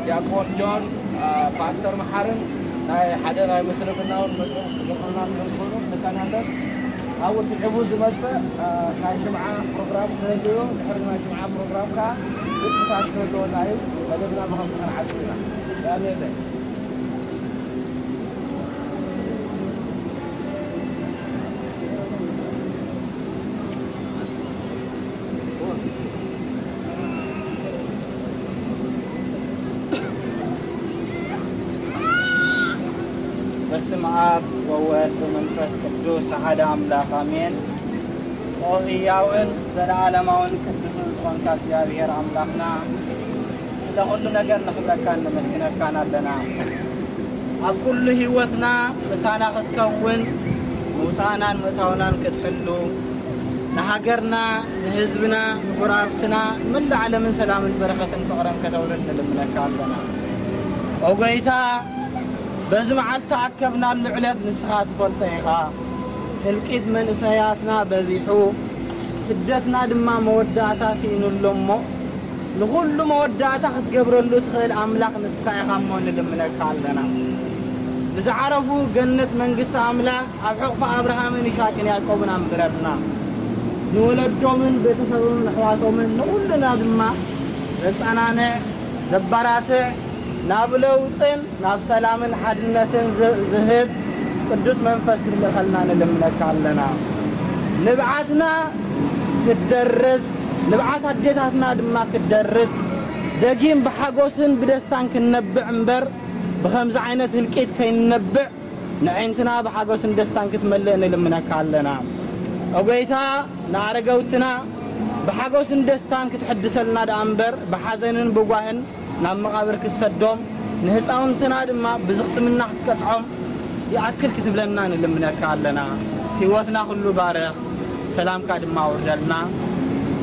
ዲያቆን ጆን፣ ፓስተር መሓርን ናይ ሓደ ናይ ምስልምናውን ምእመናን ዝኾኑ ንከናተት ኣብኡ ስዒቡ ዝመጽእ ናይ ሽምዓ ፕሮግራም ክህሉ እዩ። ድሕሪ ናይ ሽምዓ ፕሮግራም ከዓ ግጥምታት ክህልወና እዩ። መደብና ብኸምዚ ክንዓጽው ኢና። ያሜለይ። በስመ አብ ወወልድ ወመንፈስ ቅዱስ አሐደ አምላክ አሜን። ኦ ህያውን ዘለዓለማውን ቅዱስን ዝኾንካ እግዚኣብሔር ኣምላኽና፣ ስለ ኩሉ ነገር ነኽብረካን ነመስግነካን ኣለና። ኣብ ኩሉ ህይወትና ምሳና ክትከውን፣ ምውፃእናን ምእታውናን ክትሕሉ፣ ንሃገርና፣ ንህዝብና፣ ንጎረባብትና፣ ንመላእ ዓለምን ሰላምን በረኸትን ፍቕርን ከተውርድ ንልምነካ ኣለና። ኦ ጎይታ፣ በዚ መዓልቲ ኣከብናሉ ዕለት ንስኻ ትፈልጦ ኢኻ። ህልቂት መንእሰያትና በዚሑ፣ ስደትና ድማ መወዳእታ ስኢኑ ኣሎ እሞ፣ ንኹሉ መወዳእታ ክትገብረሉ ትኽእል ኣምላኽ ንስኻ ኢኻ እሞ ንልምነካ ኣለና። ንዝዓረፉ ገነት መንግስቲ ኣምላኽ ኣብ ሕቑፊ ኣብርሃምን ይስሐቅን ያዕቆብን ኣንብረልና። ንወለዶምን ቤተሰቦምን ኣሕዋቶምን ንኹልና ድማ ዘጸናንዕ፣ ዘባራትዕ፣ ናብ ለውጥን ናብ ሰላምን ሓድነትን ዝ-፣ ዝህብ ቅዱስ መንፈስ ክትልእኸልና ንልምነካ ኣለና። ንብዓትና ክትደርዝ፣ ንብዓት ኣዴታትና ድማ ክትደርዝ፣ ደጊም ብሓጎስን ብደስታን ክንነብዕ እምበር ብኸምዚ ዓይነት ህልቂት ከይንነብዕ ንዕንትና ብሓጎስን ደስታን ክትመልእ ንልምነካ ኣለና። ኦ ጎይታ፣ ንኣረገውትና ብሓጎስን ደስታን ክትሕድሰልና ደኣ እምበር ብሓዘንን ብጓህን ናብ መቓብር ክትሰዶም፣ ንህፃውንትና ድማ ብዝኽትምና ክትቀፅዖም ይኣክል ክትብለና ንልምነካ ኣለና። ህይወትና ኩሉ ባርኽ፣ ሰላምካ ድማ ኣውርደልና።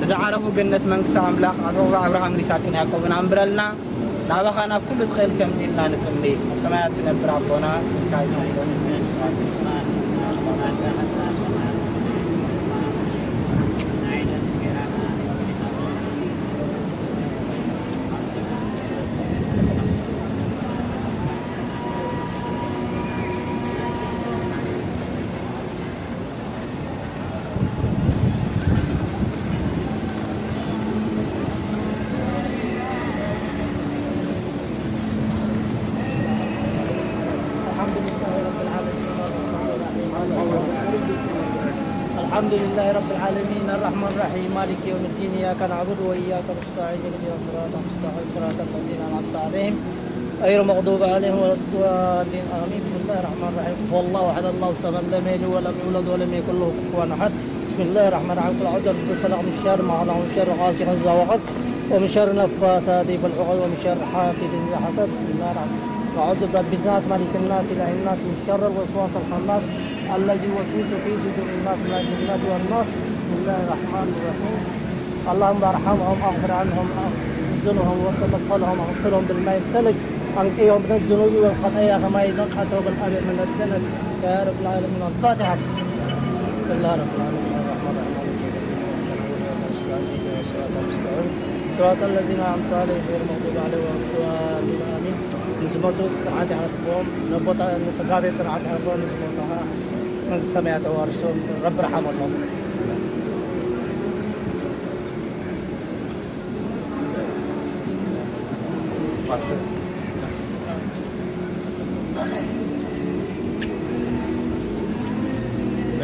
ንዝዓረፉ ገነት መንግስቲ ኣምላኽ ኣብ ሕቑፊ ኣብርሃምን ይስሐቅን ያዕቆብን ኣንብረልና። ናባኻ ናብ ኩሉ ትኽእል ከምዚ ኢልና ንጽሊ። ኣብ ሰማያት ትነብር ኣቦና፣ ስምካ ይትቀደስ፣ الحمد لله رب العالمين، الرحمن الرحيم، مالك يوم الدين، إياك نعبد وإياك نستعين، اهدنا الصراط المستقيم، صراط الذين أنعمت عليهم، غير المغضوب عليهم ولا الضالين، آمين. بسم الله الرحمن الرحيم. هو الله أحد، الله الصمد، لم يلد ولم يولد ولم يكن له كفوا أحد. بسم الله الرحمن الرحيم. قل أعوذ برب الفلق، من شر ما خلق، ومن شر غاسق إذا وقب، ومن شر النفاثات في العقد، ومن شر حاسد إذا حسد. بسم الله الرحمن الرحيم. أعوذ برب الناس، ملك الناس، إله الناس، من شر الوسواس الخناس، الذي يوسوس في صدور الناس، من الجنة والناس. بسم الله الرحمن الرحيم. اللهم ارحمهم، اغفر عنهم، اغسلهم وسلط لهم، اغسلهم بالماء الثلج، أنقهم من الذنوب والخطايا كما ينقى الثوب الأبيض من الدنس. يا رب العالمين. الفاتحة. بسم الله الرحمن الرحيم. الرحمن الرحيم. صراط الذين أنعمت عليهم غير المغضوب عليهم ولا الضالين. آمين. ንዝሞቱ ጽንዓት ይሃቦም፣ ነቦታ-፣ ንስድራ ቤት ጽንዓት ይሃቦም፣ ንዝሞቱ ኸዓ መንግስተ ሰማያት ኣዋርሶም፣ ረቢ ርሓመሎም።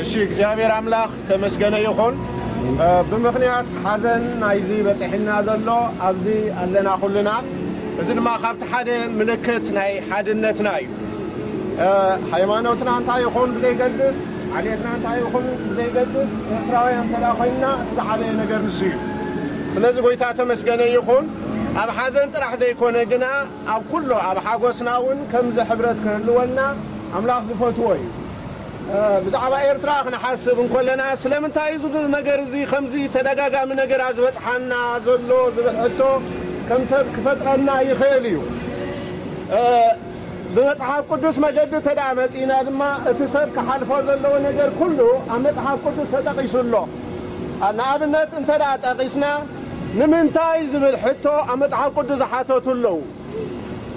እሺ፣ እግዚኣብሔር ኣምላኽ ተመስገነ ይኹን። እ፣ ብምኽንያት ሓዘን ናይዚ በፂሕና ዘሎ ኣብዚ ኣለና ኩልና። እዚ ድማ ካብቲ ሓደ ምልክት ናይ ሓድነትና እዩ። እ፣ ሃይማኖትና እንታይ ይኹን ብዘይገድስ፣ ዓሌትና እንታይ ይኹን ብዘይገድስ፣ ኤርትራውያን እንተ ደኣ ኮይንና፣ እቲ ዝዓበየ ነገር ንሱ እዩ። ስለዚ ጎይታ ተመስገነ ይኹን። ኣብ ሓዘን ጥራሕ ዘይኮነ ግና፣ ኣብ ኩሉ፣ ኣብ ሓጎስና እውን ከምዚ ሕብረት ክህልወና ኣምላኽ ዝፈትዎ እዩ። እ፣ ብዛዕባ ኤርትራ ክንሓስብ እንከለና፣ ስለምንታይ እዩ እዚ ነገር እዚ ከምዚ ተደጋጋሚ ነገራ ዝበጽሓና ዘሎ ዝብል ሕቶ ከም ሰብ ክፈጥረና ይኽእል እዩ። እ፣ ብመጽሓፍ ቅዱስ መገዲ እንተ ደኣ መጺእና ድማ፣ እቲ ሰብ ክሓልፎ ዘለዎ ነገር ኩሉ ኣብ መጽሓፍ ቅዱስ ተጠቒሱ ኣሎ። ኣ-፣ ንኣብነት እንተ ደኣ ጠቒስና፣ ንምንታይ ዝብል ሕቶ ኣብ መጽሓፍ ቅዱስ ዝሓተቱ ኣለዉ።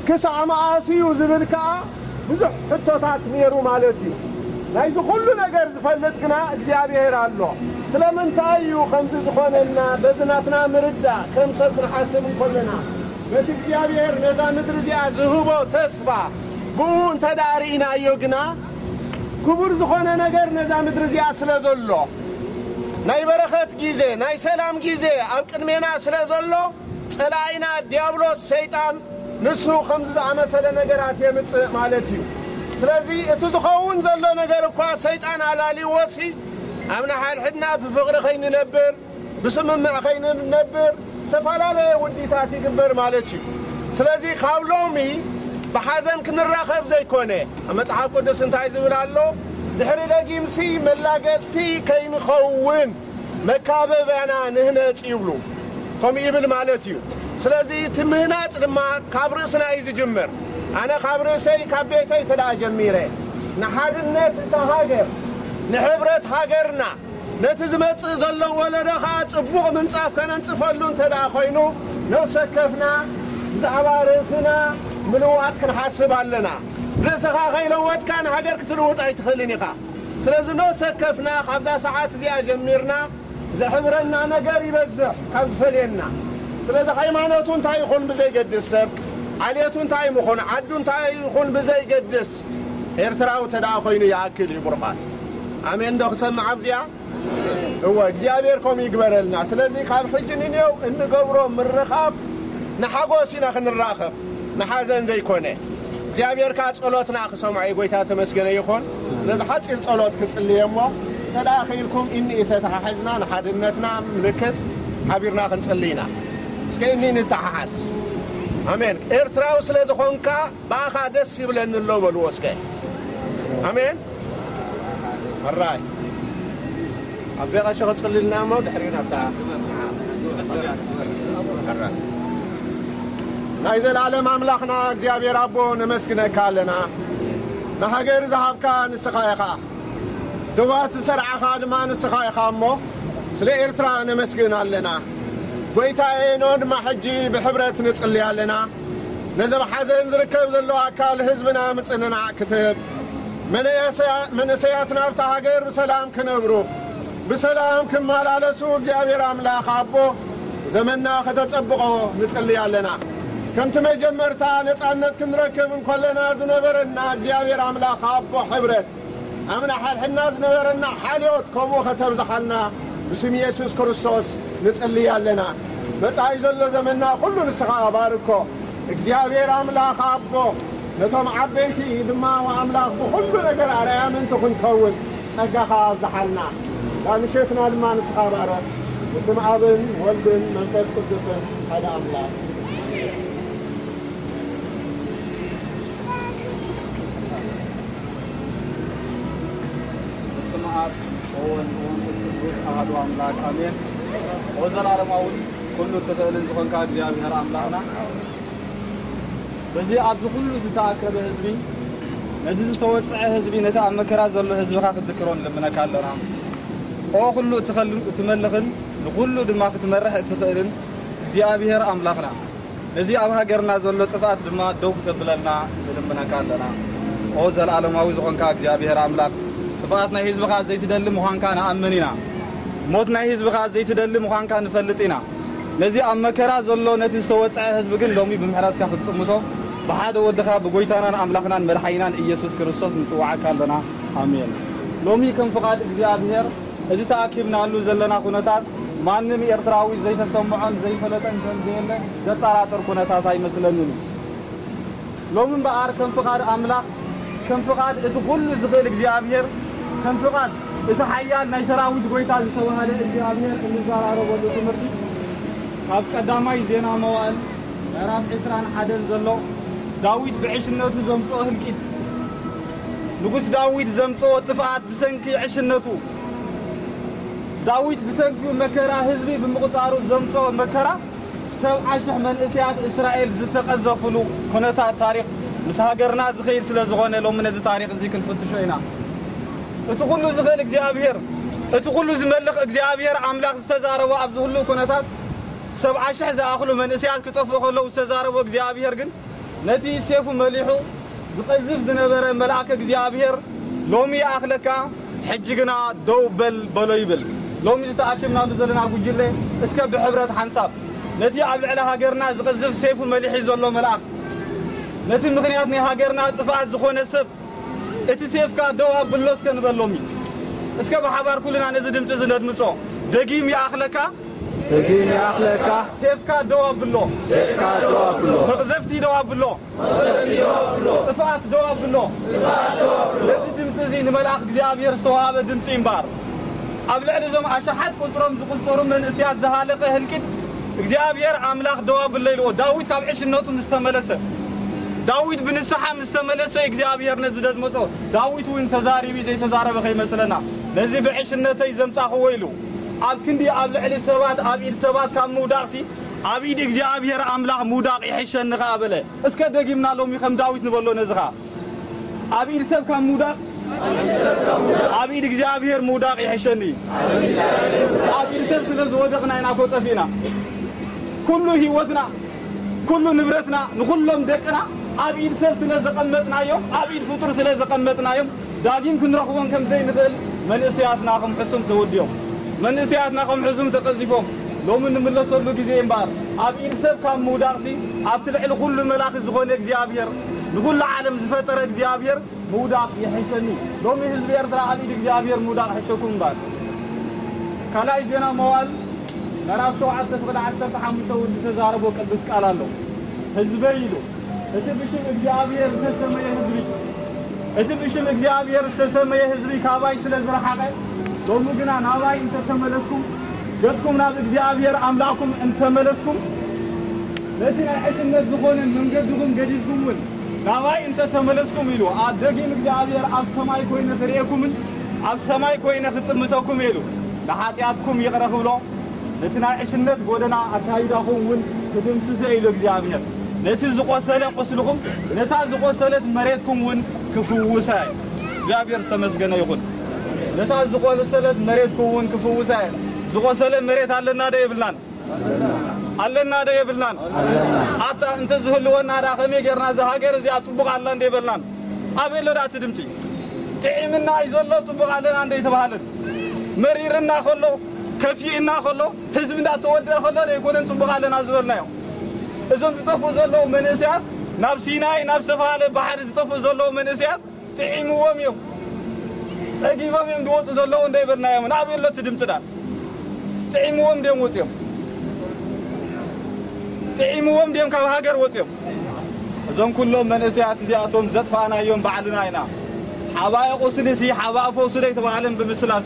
ክሳዕ መኣስ እዩ ዝብል ከኣ ብዙሕ ሕቶታት ነይሩ ማለት እዩ። ናይዚ ኩሉ ነገር ዝፈልጥ ግና እግዚኣብሔር ኣሎ። ስለምንታይ እዩ ከምዚ ዝኾነና? በዚ ናትና ምርዳእ ከም ሰብ ክንሓስብ እንከለና፣ በቲ እግዚኣብሔር ነዛ ምድሪ እዚኣ ዝህቦ ተስፋ ብኡ እንተ ደኣ ርኢናዮ ግና፣ ክቡር ዝኾነ ነገር ነዛ ምድሪ እዚኣ ስለ ዘሎ፣ ናይ በረኸት ግዜ፣ ናይ ሰላም ግዜ ኣብ ቅድሜና ስለ ዘሎ፣ ጸላኢና ዲያብሎስ ሰይጣን ንሱ ከምዚ ዝኣመሰለ ነገራት የምጽእ ማለት እዩ። ስለዚ እቲ ዝኸውን ዘሎ ነገር እኳ ሰይጣን ኣላልይዎሲ፣ ኣብ ንሓድሕድና ብፍቕሪ ከይንነብር፣ ብስምምዕ ከይንነብር፣ ዝተፈላለየ ውዲታት ይግበር ማለት እዩ። ስለዚ ካብ ሎሚ ብሓዘን ክንራኸብ ዘይኮነ፣ ኣብ መጽሓፍ ቅዱስ እንታይ ዝብል ኣሎ? ድሕሪ ደጊምሲ መላገጽቲ ከይንኸውን መካበብያና ንህነጽ ይብሉ። ከምኡ ይብል ማለት እዩ። ስለዚ እቲ ምህናጽ ድማ ካብ ርእስና እዩ ዝጅምር። ኣነ ካብ ርእሰይ፣ ካብ ቤተይ ተደኣ ጀሚረ፣ ንሓድነት እታ ሃገር፣ ንሕብረት ሃገርና፣ ነቲ ዝመጽእ ዘሎ ወለዶ ኸኣ ጽቡቕ ምንጻፍ ከነንጽፈሉ እንተ ደኣ ኾይኑ፣ ነፍሲ ወከፍና ብዛዕባ ርእስና ምልዋጥ ክንሓስብ ኣለና። ርእስኻ ከይለወጥካ ንሃገር ክትልውጥ ኣይትኽእልን ኢኻ። ስለዚ ነፍሲ ወከፍና ካብዛ ሰዓት እዚኣ ጀሚርና ዘሕብረና ነገር ይበዝሕ ካብ ዝፈልየና። ስለዚ ሃይማኖቱ እንታይ ይኹን ብዘይገድስ፣ ሰብ ዓሌቱ እንታይ ምኹን፣ ዓዱ እንታይ ይኹን ብዘይገድስ፣ ኤርትራዊ እንተ ደኣ ኮይኑ ይኣክል እዩ ብሩኻት። ኣሜን ዶ ክሰምዕ ኣብዚኣ? እወ፣ እግዚኣብሔር ከምኡ ይግበረልና። ስለዚ ካብ ሕጂ ንኔው እንገብሮ ምርኻብ ንሓጎስ ኢና ክንራኸብ፣ ንሓዘን ዘይኮነ። እግዚኣብሔር ከኣ ጸሎትና ክሰምዖ እዩ። ጎይታ ተመስገነ ይኹን። ስለዚ ሓጺር ጸሎት ክጽልየ እሞ፣ እንተ ደኣ ክኢልኩም እኒ ተተሓሒዝና ንሓድነትና ምልክት ሓቢርና ክንጽሊ ኢና። እስከ እኒ ንተሓሓዝ። ኣሜን። ኤርትራዊ ስለ ዝኾንካ ብኣኻ ደስ ይብለኒ ኣሎ በልዎ እስከ። ኣሜን። ሕራይ። ኣቤ ቀሺ ክጽልልና እሞ ድሕሪኡ ናብታ። ሕራይ። ናይ ዘላለም ኣምላኽና እግዚኣብሔር ኣቦ ነመስግነካ ኣለና። ንሃገር ዝሃብካ ንስኻ ኢኻ። ዶባት ዝሰርዓኻ ድማ ንስኻ ኢኻ እሞ ስለ ኤርትራ ነመስግን ኣለና። ጎይታዬ፣ ኖ ድማ ሕጂ ብሕብረት ንጽሊ ኣለና። ነዚ ኣብ ሓዘን ዝርከብ ዘሎ ኣካል ህዝብና ምጽንናዕ ክትህብ፣ መንእሰያ-፣ መንእሰያትና ኣብታ ሃገር ብሰላም ክነብሩ፣ ብሰላም ክመላለሱ እግዚኣብሔር ኣምላኽ ኣቦ ዘመንና ከተጸብቖ ንጽሊ ኣለና። ከምቲ መጀመርታ ነጻነት ክንረክብ እንከለና ዝነበረና እግዚኣብሔር ኣምላኽ ኣቦ ሕብረት፣ ኣብ ንሓድሕድና ዝነበረና ሓልዮት ከምኡ ከተብዝሓልና ብስም የሱስ ክርስቶስ ንጽልይ ኣለና። መጻኢ ዘሎ ዘመንና ኩሉ ንስኻ ባርኮ። እግዚኣብሔር ኣምላኽ ኣቦ፣ ነቶም ዓበይቲ ድማ ኣምላኽ ብኹሉ ነገር ኣርኣያ ምእንቲ ክንከውን ጸጋኻ ኣብዝሓልና። እዛ ምሸትና ድማ ንስኻ ባረኽ። ብስም ኣብን ወልድን መንፈስ ቅዱስን ሓደ ኣምላኽ። በስመ ኣብ ወወልድ ወመንፈስ ቅዱስ ኣሐዱ ኣምላክ ኣሜን። ወዘላለማውን ኩሉ ትኽእልን ዝኾንካ እግዚኣብሔር ኣምላኽና፣ በዚ ኣብዚ ኩሉ ዝተኣከበ ህዝቢ፣ ነዚ ዝተወጽዐ ህዝቢ፣ ነቲ ኣብ መከራ ዘሎ ህዝብኻ ክትዝክሮ ንልምነካ ኣለና። ኦ ኩሉ እትኸል-፣ እትመልኽን ንኹሉ ድማ ክትመርሕ እትኽእልን እግዚኣብሔር ኣምላኽና፣ ነዚ ኣብ ሃገርና ዘሎ ጥፍኣት ድማ ደው ክተብለልና ንልምነካ ኣለና። ኦ ዘለኣለማዊ ዝኾንካ እግዚኣብሔር ኣምላኽ፣ ጥፍኣት ናይ ህዝብኻ ዘይትደሊ ምዃንካ ንኣምን ኢና። ሞት ናይ ህዝብኻ ዘይትደሊ ምዃንካ ንፈልጥ ኢና። ነዚ ኣብ መከራ ዘሎ ነቲ ዝተወጽዐ ህዝቢ ግን ሎሚ ብምሕረትካ ክትጥምቶ ብሓደ ወድኻ ብጎይታናን ኣምላኽናን መድሓኒናን ኢየሱስ ክርስቶስ ንጽውዓካ ኣለና። ኣሜን። ሎሚ ከም ፍቓድ እግዚኣብሔር እዚ ተኣኪብናሉ ዘለና ኩነታት ማንም ኤርትራዊ ዘይተሰምዖን ዘይፈለጠን ከም ዘየለ ዘጠራጥር ኩነታት ኣይመስለንን እዩ። ሎሚ እምበኣር ከም ፍቓድ ኣምላኽ፣ ከም ፍቓድ እቲ ኩሉ ዝኽእል እግዚኣብሔር፣ ከም ፍቓድ እቲ ሓያል ናይ ሰራዊት ጎይታ ዝተባህለ እግዚኣብሔር እንዘራረበሉ ትምህርቲ ካብ ቀዳማይ ዜና መዋእል ምዕራፍ ዕስራን ሓደን ዘሎ ዳዊት ብዕሽነቱ ዘምጽኦ ህልቂት፣ ንጉስ ዳዊት ዘምጽኦ ጥፍኣት ብሰንኪ ዕሽነቱ፣ ዳዊት ብሰንኪ መከራ ህዝቢ ብምቕጻሩ ዘምጽኦ መከራ፣ ሰብዓ ሽሕ መንእሰያት እስራኤል ዝተቐዘፉሉ ኩነታት ታሪኽ ምስ ሃገርና ዝኸይድ ስለ ዝኾነ፣ ሎሚ ነዚ ታሪኽ እዚ ክንፍትሾ ኢና። እቲ ኩሉ ዝኽእል እግዚኣብሔር፣ እቲ ኩሉ ዝመልኽ እግዚኣብሔር ኣምላኽ ዝተዛረቦ ኣብዚ ህሉው ኩነታት፣ ሰብዓ ሽሕ ዝኣኽሉ መንእሰያት ክጠፍኡ ከለዉ ዝተዛረቦ እግዚኣብሔር ግን፣ ነቲ ሴፉ መሊሑ ዝቐዝፍ ዝነበረ መልኣከ እግዚኣብሔር፣ "ሎሚ ይኣኽለካ፣ ሕጂ ግና ደው በል" በሎ ይብል። ሎሚ ዝተኣኪብናሉ ዘለና ጉጅለ፣ እስከ ብሕብረት ሓንሳብ ነቲ ኣብ ልዕሊ ሃገርና ዝቐዝፍ ሴፉ መሊሑ ዘሎ መልኣክ፣ ነቲ ምኽንያት ናይ ሃገርና ጥፍኣት ዝኾነ ሰብ፣ እቲ ሴፍካ ደው ኣብሎ እስከ ንበል ሎሚ። እስከ ብሓባር ኩልና ነዚ ድምጺ እዚ ነድምጾ። ደጊም ይኣኽለካ፣ ደጊም ይኣኽለካ፣ ሴፍካ ደው ኣብሎ፣ ሴፍካ ደው ኣብሎ፣ መቕዘፍቲ ደው ኣብሎ፣ መቕዘፍቲ ደው ኣብሎ፣ ጥፍኣት ደው ኣብሎ፣ ጥፍኣት ደው ኣብሎ። ነዚ ድምጺ እዚ ንመልኣኽ እግዚኣብሔር ዝተዋሃበ ድምጺ እምበኣር፣ ኣብ ልዕሊ እዞም ኣሽሓት ቁጽሮም ዝቑጸሩ መንእሰያት ዝሃለቐ ህልቂት እግዚኣብሔር ኣምላኽ ደው ኣብሎ ኢልዎ። ዳዊት ካብ ዕሽነቱ ምስ ተመለሰ፣ ዳዊት ብንስሓ ምስ ተመለሰ እግዚኣብሔር ነዚ ደዝመጾ። ዳዊት እውን ተዛሪቡ ዘይተዛረበ ከይመስለና። ነዚ ብዕሽነተይ ዘምጻኽዎ ኢሉ፣ ኣብ ክንዲ ኣብ ልዕሊ ሰባት፣ ኣብ ኢድ ሰባት ካብ ምውዳቕሲ፣ ኣብ ኢድ እግዚኣብሔር ኣምላኽ ምውዳቕ ይሕሸኒ ኸኣ በለ። እስከ ደጊምና ሎሚ ከም ዳዊት ንበሎ ነዚ ኸኣ። ኣብ ኢድ ሰብ ካብ ምውዳቕ፣ ኣብ ኢድ እግዚኣብሔር ምውዳቕ ይሕሸኒ። ኣብ ኢድ ሰብ ስለ ዝወደቕና ኢና እኮ ጠፊእና። ኩሉ ህይወትና፣ ኩሉ ንብረትና፣ ንኹሎም ደቅና ኣብ ኢድ ሰብ ስለ ዘቐመጥናዮም፣ ኣብ ኢድ ፍጡር ስለ ዘቐመጥናዮም፣ ዳጊም ክንረኽቦም ከም ዘይንኽእል መንእሰያትና ከም ሕሱም ተወዲኦም። መንእሰያትና ከም ሕሱም ተቐዚፎም። ሎሚ ንምለሰሉ ግዜ እምበኣር፣ ኣብ ኢድ ሰብ ካብ ምውዳቕሲ፣ ኣብቲ ልዕሊ ኩሉ መላኺ ዝኾነ እግዚኣብሔር፣ ንኹሉ ዓለም ዝፈጠረ እግዚኣብሔር ምውዳቕ ይሕሸኒ። ሎሚ ህዝቢ ኤርትራ ኣብ ኢድ እግዚኣብሔር ምውዳቕ ይሕሸኩም እምበኣር። ካልኣይ ዜና መዋዕል ምዕራፍ ሸውዓተ ፍቕዲ ዓሰርተ ሓሙሽተ እውን ዝተዛረቦ ቅዱስ ቃል ኣሎ። ህዝበይ ኢሉ፣ እቲ ብሽም እግዚኣብሔር ዝተሰመየ ህዝቢ፣ እቲ ብሽም እግዚኣብሔር ዝተሰመየ ህዝቢ ካባይ ስለ ዝረሓቐ፣ ሎሚ ግና ናባይ እንተተመለስኩም፣ ገጽኩም ናብ እግዚኣብሔር ኣምላኽኩም እንተመለስኩም፣ ነቲ ናይ ዕሽነት ዝኾነ መንገድኹም ገዲፍኩም እውን ናባይ እንተተመለስኩም ኢሉ፣ ኣብ ደጊም እግዚኣብሔር ኣብ ሰማይ ኮይነ ክርእየኩምን ኣብ ሰማይ ኮይነ ክጥምተኩም ኢሉ፣ ንሓጢኣትኩም ይቕረ ክብሎ፣ ነቲ ናይ ዕሽነት ጎደና ኣካይዳኹም እውን ክድምስሶ ኢሉ እግዚኣብሔር። ነቲ ዝቖሰለ ቁስልኹም፣ ነታ ዝቖሰለት መሬትኩም እውን ክፍውሳ እዩ። እግዚኣብሔር ዝተመስገነ ይኹን። ነታ ዝቖሰለት መሬትኩም እውን ክፍውሳ እዩ። ዝቖሰለ መሬት ኣለና ዶ የብልናን? ኣለና ዶ የብልናን? ኣታ እንተ ዝህልወና ደኣ ከመይ ጌርና እዛ ሃገር እዚኣ ጽቡቕ ኣላ እንደ የበልናን? ኣበይ ኣሎ ደኣ እቲ ድምጺ? ጥዒምና እዩ ዘሎ፣ ጽቡቕ ኣለና እንደ የተባሃለን። መሪርና ከሎ፣ ከፊእና ከሎ፣ ህዝቢ እንዳተወደአ ከሎ ዶ ኣይኮነን ጽቡቕ ኣለና ዝበልናዮ? እዞም ዝጠፍኡ ዘለዉ መንእሰያት፣ ናብ ሲናይ፣ ናብ ዝተባሃለ ባሕሪ ዝጠፍኡ ዘለዉ መንእሰያት፣ ጥዒምዎም እዮም። ጸጊቦም እዮም ዝወጹ ዘለዉ እንደ ይበልናዮም። ናበይ ኣሎ እቲ ድምጺ ደኣ? ጥዒምዎም ድዮም ወጺኦም? ጥዒምዎም ድዮም ካብ ሃገር ወጺኦም? እዞም ኩሎም መንእሰያት እዚኣቶም ዘጥፋእናዮም ባዕልና ኢና። ሓባኢ ቁስሊ ሲ ሓባኢ ፈውሱ ዶ ኣይተባህለን ብምስላስ?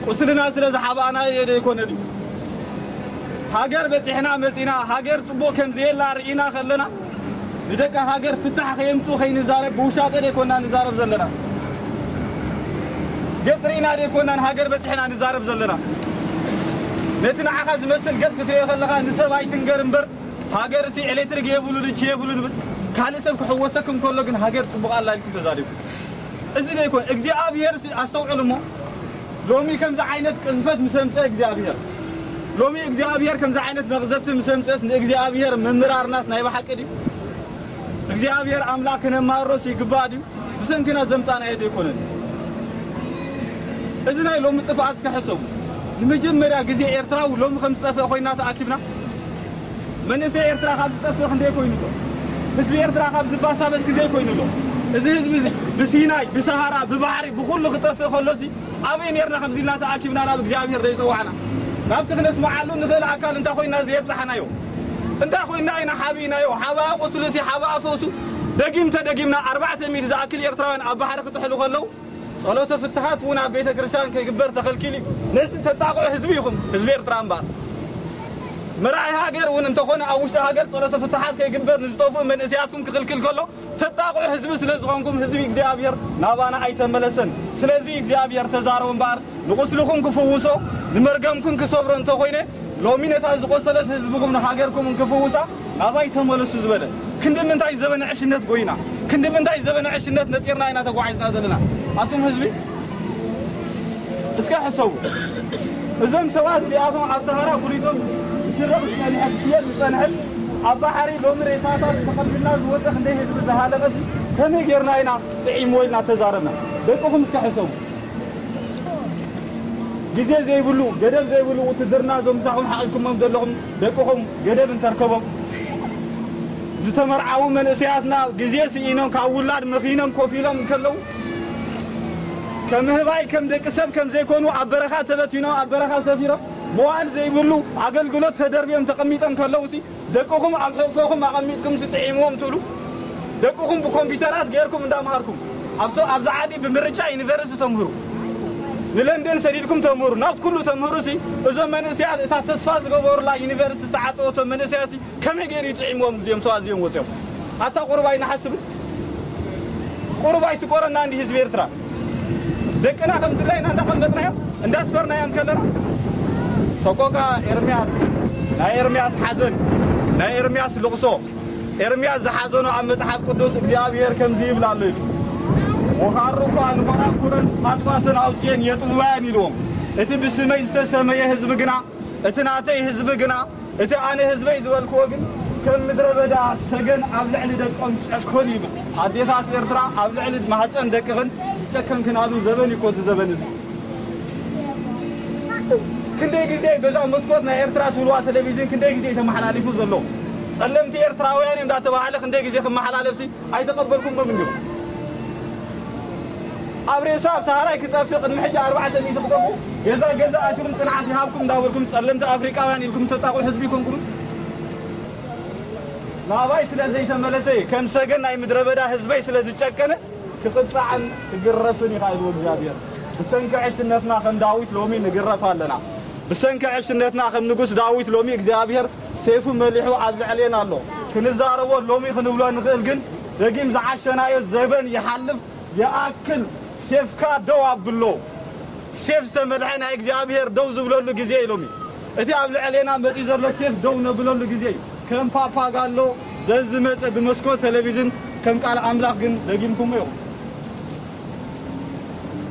ቁስልና ስለ ዝሓባእናዮ ዶ ኣይኮነን እዩ? ሃገር በጺሕና መጺና፣ ሃገር ጽቡቕ ከም ዘየላ ርኢና ከለና፣ ንደቂ ሃገር ፍታሕ ከየምጽኡ ከይንዛረብ ብውሻጠ ዶ ኣይኮንና ንዛረብ ዘለና? ገጽ ርኢና ዶ ኣይኮንና ንሃገር በጺሕና ንዛረብ ዘለና? ነቲ ንዓኻ ዝመስል ገጽ ክትሪኦ ከለኻ ንሰብ ኣይትንገር እምበር፣ ሃገርሲ ኤሌክትሪክ የብሉን፣ እቺ የብሉን፣ ካልእ ሰብ ክሕወሰኩም ከሎ ግን ሃገር ጽቡቕ ኣላ ኢልኩም ተዛሪብኩም። እዚ ዶ ኣይኮን እግዚኣብሔር ሲ-፣ ኣስተውዕሉ እሞ፣ ሎሚ ከምዚ ዓይነት ቅዝፈት ምስ ኣምጸ እግዚኣብሔር፣ ሎሚ እግዚኣብሔር ከምዚ ዓይነት መቕዘፍቲ ምስ ኣምጸስ ንእግዚኣብሔር ምምራርናስ ናይ ብሓቂ ድዩ? እግዚኣብሔር ኣምላኽ ክነማርሮስ ይግባእ ድዩ? ብሰንክና ዘምጻናዮ ዶ ኣይኮነን? እዚ ናይ ሎሚ ጥፍኣት እስከ ሕሰቡ። ንመጀመርያ ግዜ ኤርትራዊ ሎሚ ከም ዝጠፍአ ኮይና ተኣኪብና። መንእሰይ ኤርትራ ካብ ዝጠፍእ ክንደይ ኮይኑ ኣሎ? ህዝቢ ኤርትራ ካብ ዝባሳበስ ክንደይ ኮይኑ ኣሎ? እዚ ህዝቢ እዚ ብሲናይ፣ ብሰሃራ፣ ብባሕሪ፣ ብኹሉ ክጠፍእ ከሎሲ ኣበይ ኔርና ከምዚ ኢልና ተኣኪብና ናብ እግዚኣብሔር ዘይጸዋዕና? ናብቲ ክነስምዓሉ ንኽእል ኣካል እንታይ ኮይና ዘየብጻሕናዮ? እንታይ ኮይና ኢና ሓቢእናዮ? ሓባኣ ቁስሉሲ ሓባኣ ፈውሱ። ደጊም ተደጊምና ኣርባዕተ ሚእቲ ዝኣክል ኤርትራውያን ኣብ ባሕሪ ክጥሕሉ ከለዉ ጸሎተ ፍትሓት እውን ኣብ ቤተ ክርስቲያን ከይግበር ተኸልኪሉ እዩ። ነዚ ተጣቕዑ ህዝቢ ኢኹም፣ ህዝቢ ኤርትራ እምበኣር። መራሒ ሃገር እውን እንተኾነ ኣብ ውሽጢ ሃገር ጸሎተ ፍትሓት ከይግበር ንዝጠፍኡ መንእሰያትኩም ክኽልክል ከሎ ተጣቕዑ ህዝቢ ስለ ዝኾንኩም ህዝቢ እግዚኣብሔር ናባና ኣይተመለሰን። ስለዚ እግዚኣብሔር ተዛረቡ እምበኣር ንቁስልኹም ክፍውሶ ንመርገምኩም ክሰብሮ እንተኾይነ ሎሚ ነታ ዝቆሰለት ህዝብኹም ንሃገርኩም እንክፍውሳ ናባይ ተመለሱ ዝበለ ክንዲ ምንታይ ዘበነ ዕሽነት ጎይና፣ ክንዲ ምንታይ ዘበነ ዕሽነት ነጢርና ኢና ተጓዒዝና ዘለና። ኣቱም ህዝቢ እስከ ሕሰቡ። እዞም ሰባት እዚኣቶም ኣብ ሰሃራ ኩሊቶም ክረቕ ዝጸንሐ ክሽየጥ ዝጸንሐ ኣብ ባሕሪ ሎሚ ሬሳታት ተቐቢልና ዝወጸ ክንደይ ህዝቢ ዝሃለቐ ሲ ከመይ ጌርና ኢና ጥዒምዎ ኢልና ተዛረብና። ደቅኹም እስከ ሕሰቡ። ግዜ ዘይብሉ ገደብ ዘይብሉ ውትድርና እዞም ምሳኹም ሓቒፍኩሞም ዘለኹም ደቅኹም ገደብ እንተርከቦም ዝተመርዓዉ መንእሰያትና ግዜ ስኢኖም ካብ ውላድ መኺኖም ኮፍ ኢሎም እንከለዉ ከም ህባይ ከም ደቂ ሰብ ከም ዘይኮኑ ኣብ በረኻ ተበቲኖም ኣብ በረኻ ሰፊሮም መዋል ዘይብሉ ኣገልግሎት ተደርብዮም ተቐሚጦም ከለዉ ሲ ደቅኹም ኣብ ሕቕፎኹም ኣቐሚጥኩም ሲ ጥዒምዎም ትብሉ። ደቅኹም ብኮምፒውተራት ጌርኩም እንዳምሃርኩም ኣብቶ ኣብዛ ዓዲ ብምርጫ ዩኒቨርሲቲ ተምህሩ። ንለንደን ሰዲድኩም ተምህሩ ናብ ኩሉ ተምህሩ ሲ እዞም መንእሰያት እታ ተስፋ ዝገበሩላ ዩኒቨርሲቲ ዝተዓፀወቶም መንእሰያት ሲ ከመይ ገይሩ ይጥዒምዎም እዚኦም ሰባት እዚኦም ወፂኦም ኣታ ቁሩብ ኣይንሓስብን። ቁሩብ ኣይስቆረና እንዲ ህዝቢ ኤርትራ ደቅና ከም ድላይና እንዳቐመጥናዮም እንዳስፈርናዮም ከለና ሰቆቃ ኤርምያስ ናይ ኤርምያስ ሓዘን ናይ ኤርምያስ ልቕሶ ኤርምያስ ዝሓዘኖ ኣብ መጽሓፍ ቅዱስ እግዚኣብሔር ከምዚ ይብል ኣሎ ኢሉ ወኻሩ እኳ ንኾራኩረን ኣጽዋትን ኣውፅኤን የጥውያን ኢልዎም። እቲ ብስመይ ዝተሰመየ ህዝቢ ግና እቲ ናተይ ህዝቢ ግና እቲ ኣነ ህዝበይ ዝበልክዎ ግን ከም ምድረ በዳ ሰገን ኣብ ልዕሊ ደቆም ጨከኑ ይብል። ኣዴታት ኤርትራ ኣብ ልዕሊ ማህፀን ደቅኽን ዝጨከንክናሉ ዘበን እዩ እኮ እዚ ዘበን እዚ። ክንደይ ግዜ በዛ መስኮት ናይ ኤርትራ ትብልዋ ቴሌቪዝን ክንደይ ግዜ እዩ ተመሓላሊፉ ዘሎ። ጸለምቲ ኤርትራውያን እዮም እንዳተባሃለ ክንደይ ግዜ ክመሓላለፍሲ ኣይተቐበልኩሞም እንዲኹም። ኣብ ርእሱ ኣብ ሰሃራይ ክጠፍእ ቅድሚ ሕጂ ኣርባዕተ ሚእቲ ክጠፍኡ ገዛ ገዛ ኣቲኹም ጽንዓት ይሃብኩም እንዳበልኩም ጸለምቲ ኣፍሪቃውያን ኢልኩም ተጣቕዑ ህዝቢ ይኮንኩም። ናባይ ስለ ዘይተመለሰ ከም ሰገን ናይ ምድረ በዳ ህዝበይ ስለ ዝጨቀነ ክቕጻዕን ክግረፍን ኢኻ ኢልዎ እግዚኣብሔር። ብሰንኪ ዕሽነትና ከም ዳዊት ሎሚ ንግረፍ ኣለና። ብሰንኪ ዕሽነትና ከም ንጉስ ዳዊት ሎሚ እግዚኣብሔር ሴፉ መሊሑ ኣብ ልዕሌና ኣሎ። ክንዛረቦ ሎሚ ክንብሎ ንኽእል ግን ደጊም ዝዓሸናዮ ዘበን ይሓልፍ ይኣክል ሴፍካ ደው ኣብሎ። ሴፍ ዝተመልሐ ናይ እግዚኣብሔር ደው ዝብለሉ ግዜ እዩ ሎሚ። እቲ ኣብ ልዕሌና መጺኡ ዘሎ ሴፍ ደው ነብለሉ ግዜ እዩ። ከም ፓፓጋሎ ዘዝመጸ ብመስኮት ቴሌቪዝን ከም ቃል ኣምላኽ ግን ደጊምኩሞ ኢኹም።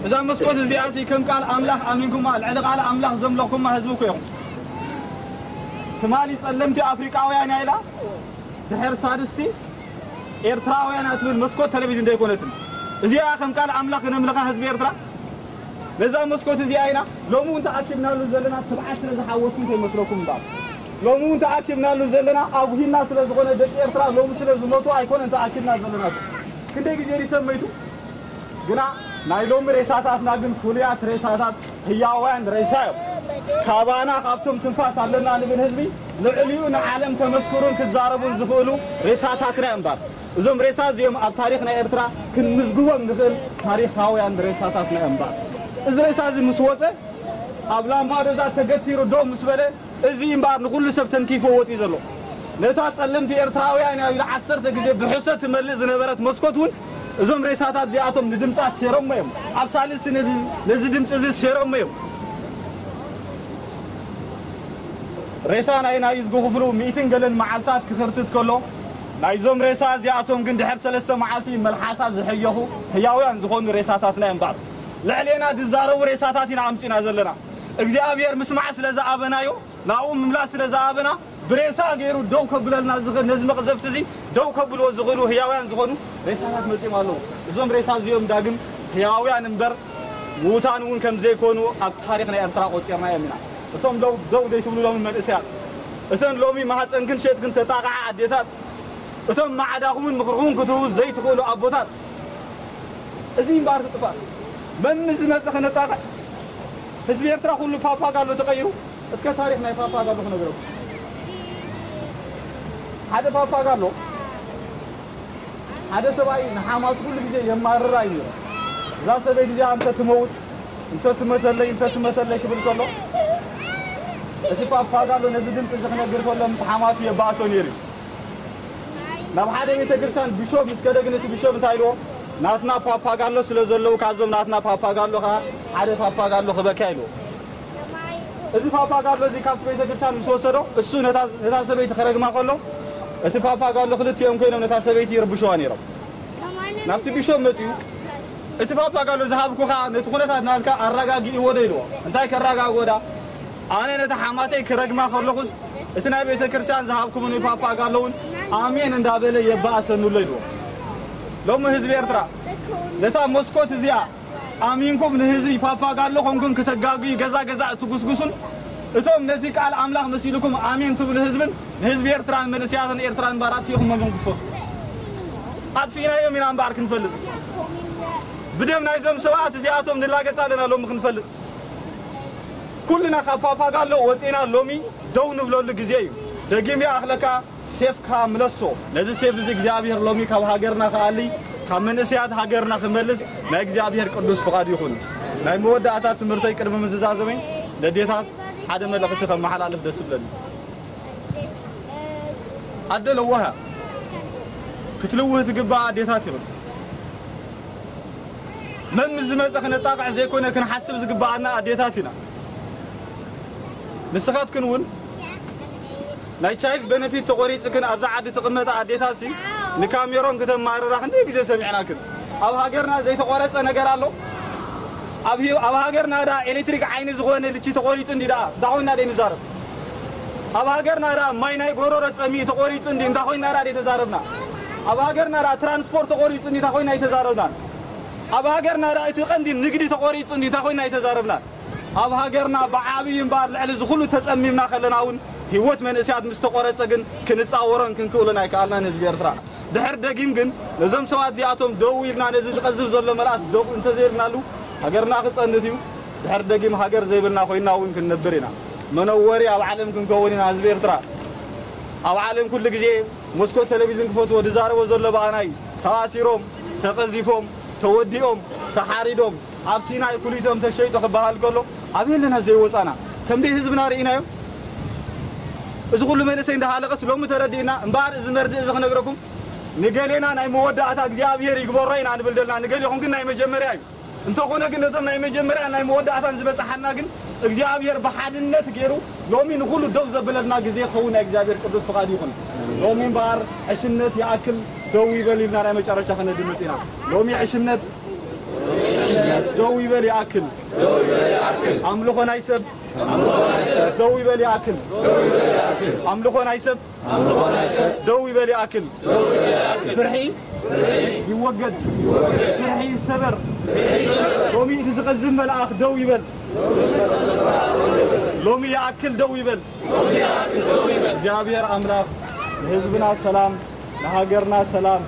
እዛ መስኮት እዚኣ ሲ ከም ቃል ኣምላኽ ኣሚንኩማ ልዕሊ ቃል ኣምላኽ ዘምለኽኩማ ህዝቢ እኮ ኢኹም። ትማሊ ጸለምቲ ኣፍሪቃውያን እያ ኢላ ድሕር ሳድስቲ ኤርትራውያን እያ ትብል መስኮት ቴሌቪዝን ደይኮነትን። እዚኣ ከም ቃል ኣምላኽ ነምልኻ ህዝቢ ኤርትራ ነዛ መስኮት እዚኣ ኢና ሎሚ እውን ተኣኪብናሉ ዘለና ትብዓት ስለ ዝሓወስኩም ከይመስለኩም እምበኣር ሎሚ እውን ተኣኪብናሉ ዘለና ኣጉሂና ስለ ዝኾነ ደቂ ኤርትራ ሎሚ ስለ ዝሞቱ ኣይኮነን ተኣኪብና ዘለና። ክንደይ ግዜ ድዩ ሰብ መይቱ? ግና ናይ ሎሚ ሬሳታትና ግን ፍሉያት ሬሳታት ህያውያን ሬሳ እዮም። ካባና ካብቶም ትንፋስ ኣለና ንብል ህዝቢ ልዕሊኡ ንዓለም ከመስክሩን ክዛረቡን ዝኽእሉ ሬሳታትና እዮም እምበኣር እዞም ሬሳ እዚኦም ኣብ ታሪኽ ናይ ኤርትራ ክንምዝግቦም ንኽእል ታሪኻውያን ሬሳታትና እዮም እምበኣር እዚ ሬሳ እዚ ምስ ወፀ ኣብ ላምፓዱዛ ተገቲሩ ደው ምስ በለ እዚ እምበኣር ንኹሉ ሰብ ተንኪፎ ወፂኡ ዘሎ ነታ ፀለምቲ ኤርትራውያን እያ ኢሉ ዓሰርተ ግዜ ብሕሶት ትመልእ ዝነበረት መስኮት እውን እዞም ሬሳታት እዚኣቶም ንድምፃ ሴሮሞ እዮም። ኣብ ሳልስቲ ነዚ ድምፂ እዚ ሴሮሞ እዮም። ሬሳ ናይ ናይ ዝጉ ክፍሉ ሚእትን ገለን መዓልታት ክኽርትት ከሎ ናይዞም ሬሳ እዚኣቶም ግን ድሕር ሰለስተ መዓልቲ መልሓሳ ዝሕየኹ ህያውያን ዝኾኑ ሬሳታትና እዮም እምበኣር ልዕሌና ዝዛረቡ ሬሳታት ኢና ኣምፂና ዘለና እግዚኣብሔር ምስማዕ ስለ ዝኣበናዮ ናብኡ ምምላስ ስለ ዝኣበና ብሬሳ ገይሩ ደው ከብለልና ዝኽእል ነዚ መቕዘፍቲ እዚ ደው ከብልዎ ዝኽእሉ ህያውያን ዝኾኑ ሬሳታት መፂኦም ኣለዉ እዞም ሬሳ እዚኦም ዳግም ህያውያን እምበር ምዉታን እውን ከም ዘይኮኑ ኣብ ታሪኽ ናይ ኤርትራ ቆፂርናዮም ኢና እቶም ደው ደው ዘይትብሉ ሎሚ መንእሰያት እተን ሎሚ ማህፀንክን ሸጥክን ተጣቕዓ ኣዴታት እቶም ማዕዳኹምን ምኽርኹምን ክትህቡ ዘይትኽእሉ ኣቦታት እዚ እምበኣር ትጥፋእ መን ዝመፀ ከነጣቕዕ ህዝቢ ኤርትራ ኩሉ ፓፓጋሎ ተቐይሩ እስከ ታሪኽ ናይ ፓፓጋሎ ክነግረኩም ሓደ ፓፓጋሎ ሓደ ሰብኣይ ንሓማቱ ኩሉ ግዜ የማርራ እዩ ነይሩ እዛ ሰበይቲ እዚኣ እንተ ትመውት እንተ ትመተለይ እንተ ትመተለይ ክብል ከሎ እቲ ፓፓጋሎ ነዚ ድምፂ እዚ ክነግር ከሎ ምስ ሓማቱ የባእሶ ነይሩ እዩ ናብ ሓደ ቤተ ክርስቲያን ቢሾፕ ምስ ከደ ግን እቲ ቢሾፕ እንታይ ኢልዎ ናትና ፓፓጋሎ ስለ ዘለዉ ካብዞም ናትና ፓፓጋሎ ከዓ ሓደ ፓፓጋሎ ክበካ ኢልዎ እዚ ፓፓጋሎ እዚ ካብቲ ቤተ ክርስቲያን ምስ ወሰዶ እሱ ነታ ሰበይቲ ክረግማ ከሎ እቲ ፓፓጋሎ ክልቲኦም ኮይኖም ነታ ሰበይቲ ይርብሽዋ ነይሮም ናብቲ ቢሾፕ መፅኡ እቲ ፓፓጋሎ ዝሃብኩኻ ነቲ ኩነታት ናትካ ኣረጋግእዎ ዶ ኢልዎ እንታይ ከረጋግዎ ዳ ኣነ ነታ ሓማተይ ክረግማ ከለኹስ እቲ ናይ ቤተ ክርስቲያን ዝሃብኩምኒ ፓፓጋሎ እውን ኣሜን እንዳበለ የባእሰኑሎ ኢልዎ። ሎሚ ህዝቢ ኤርትራ ነታ መስኮት እዚኣ ኣሚንኩም ንህዝቢ ፓፓጋሎ ኮንኩም ክተጋግዩ ገዛ ገዛ እትጉስጉሱን እቶም ነቲ ቃል ኣምላኽ መሲልኩም ኣሜን ትብሉ ህዝብን ንህዝቢ ኤርትራን መንእሰያትን ኤርትራን ባር ኣጥፊእኹሞም ኢኹም ክትፈቱ። ኣጥፊእናዮም ኢና እምበኣር ክንፈልጥ። ብደም ናይዞም ሰባት እዚኣቶም ንላገጽ ኣለና ሎሚ ክንፈልጥ። ኩልና ካብ ፓፓጋሎ ወጺና ሎሚ ደው ንብለሉ ግዜ እዩ። ደጊም ይኣኽለካ፣ ሴፍካ ምለሶ። ነዚ ሴፍ እዚ እግዚኣብሔር ሎሚ ካብ ሃገርና ክኣሊ፣ ካብ መንእሰያት ሃገርና ክመልስ ናይ እግዚኣብሔር ቅዱስ ፍቓድ ይኹን። ናይ መወዳእታ ትምህርተይ ቅድሚ ምዝዛዘመይ ነዴታት ሓደ መልእኽቲ ከመሓላልፍ ደስ ይብለኒ። ኣደ ለዋሃ ክትልውህ ትግባእ ኣዴታት ይኹን። መም ዝመጸ ክነጣቕዕ ዘይኮነ ክንሓስብ ዝግባኣና ኣዴታት ኢና። ንስኻትክን እውን ናይ ቻይልድ ቤነፊት ተቖሪጽክን ኣብዛ ዓዲ ትቕመጣ ኣዴታትሲ ንካሜሮን ክተማርራ ክንደይ ግዜ ሰሚዕናክን። ኣብ ሃገርና ዘይተቖረጸ ነገር ኣሎ? ኣብ ሂ-፣ ኣብ ሃገርና ደኣ ኤሌክትሪክ ዓይኒ ዝኾነ ልቺ ተቖሪጹ እንዲ ደኣ እንታይ ኮይና ደይ ንዛረብ? ኣብ ሃገርና ደኣ ማይ ናይ ጎረሮ ጸሚኡ ተቖሪጹ እንዲ እንታይ ኮይና ደኣ ደይ ተዛረብና? ኣብ ሃገርና ደኣ ትራንስፖርት ተቖሪጹ እንዲ እንታይ ኮይና ኣይተዛረብናን? ኣብ ሃገርና ደኣ እቲ ቀንዲ ንግዲ ተቖሪጹ እንዲ እንታይ ኮይና ኣይተዛረብናን? ኣብ ሃገርና ብዓብዪ እምበኣር ልዕሊ እዚ ኩሉ ተጸሚምና ከለና እውን ህይወት መንእሰያት ምስ ተቖረጸ ግን ክንጻወሮን ክንክእሎን ኣይከኣልናን ህዝቢ ኤርትራ። ድሕር ደጊም ግን ነዞም ሰባት እዚኣቶም ደው ኢልና ነዚ ዝቐዝፍ ዘሎ መልኣስ ደው እንተዘይልናሉ ሃገርና ክጸንት እዩ። ድሕር ደጊም ሃገር ዘይብልና ኮይና እውን ክንነብር ኢና። መነወሪ ኣብ ዓለም ክንከውን ኢና ህዝቢ ኤርትራ። ኣብ ዓለም ኩሉ ግዜ መስኮት ቴሌቪዝን ክፈትዎ ዝዛረቦ ዘሎ ብኣናይ ተኣሲሮም፣ ተቐዚፎም፣ ተወዲኦም፣ ተሓሪዶም፣ ኣብ ሲናይ ኩሊቶም ተሸይጡ ክበሃል ከሎ ኣበይ ኣለና ዘይወጻና? ከምደይ ህዝብና ርኢናዮ? እዚ ኩሉ መንእሰይ እንዳሃለቀስ ሎሚ ተረዲእና እምበኣር እዚ መርድእ እዚ ክነግረኩም ንገሌና ናይ መወዳእታ እግዚኣብሔር ይግበሮ ኢና ንብል ዘለና ንገሌኹም ግን ናይ መጀመርያ እዩ። እንተኾነ ግን ነዞም ናይ መጀመርያ ናይ መወዳእታን ዝበጽሓና ግን እግዚኣብሔር ብሓድነት ገይሩ ሎሚ ንኹሉ ደው ዘብለልና ግዜ ክኸውን ናይ እግዚኣብሔር ቅዱስ ፍቓድ ይኹን። ሎሚ እምበኣር ዕሽነት ይኣክል ደው ይበል ኢልና ናይ መጨረሻ ከነድምጽ ኢና። ሎሚ ዕሽነት ደው ይበል ይኣክል። ኣምልኾ ናይ ሰብ ደው ይበል ይኣክል። ኣምልኾ ናይ ሰብ ደው ይበል ይኣክል። ፍርሒ ይወገድ። ፍርሒ ይሰበር። ሎሚ እቲ ዝቐዝም መልኣኽ ደው ይበል። ሎሚ ይኣክል ደው ይበል። እግዚኣብሔር ኣምላኽ ንህዝብና ሰላም፣ ንሃገርና ሰላም፣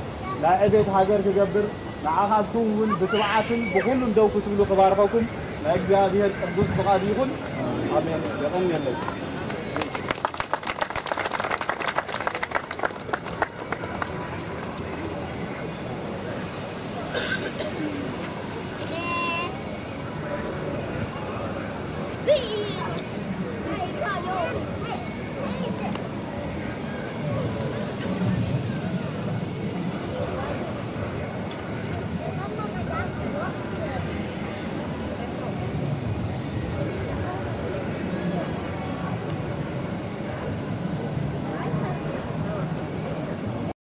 ናይ ዕቤት ሃገር ክገብር፣ ንዓኻትኩም እውን ብትብዓትን ብኹሉን ደው ክትብሉ ክባርኸኩም ናይ እግዚኣብሔር ቅዱስ ፍቓድ ይኹን። ኣሜን። የቐንየለይ።